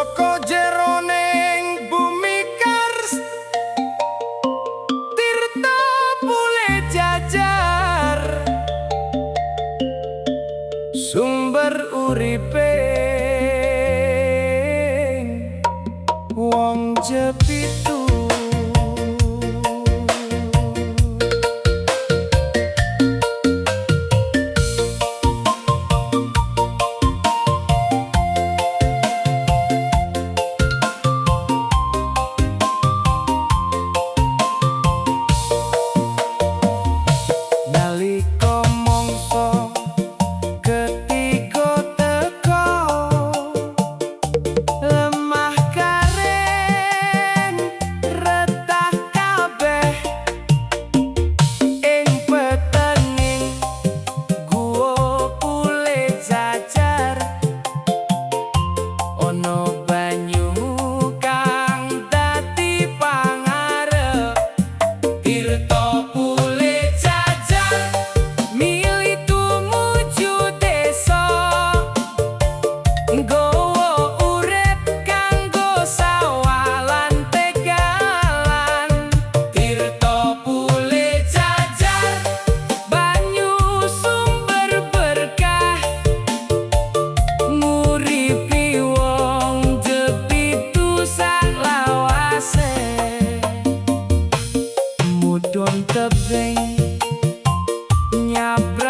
Saka jeroning bumi karst, Tirta Pule Jajar, sumber uripe wong Jepitu. Nalika mangsa ketiga teka, lemah garing retak kabeh ing petenging guwa Pule Jajar, ana banyu kang dadi pangarep. Tirta Pule Jajar mili tumuju desa, nggawa urip kanggo sawah lan tegalan. Tirta Pule Jajar, banyu sumber berkah, nguripi wong Jepitu saklawase. Mudhun tebing nyabrang.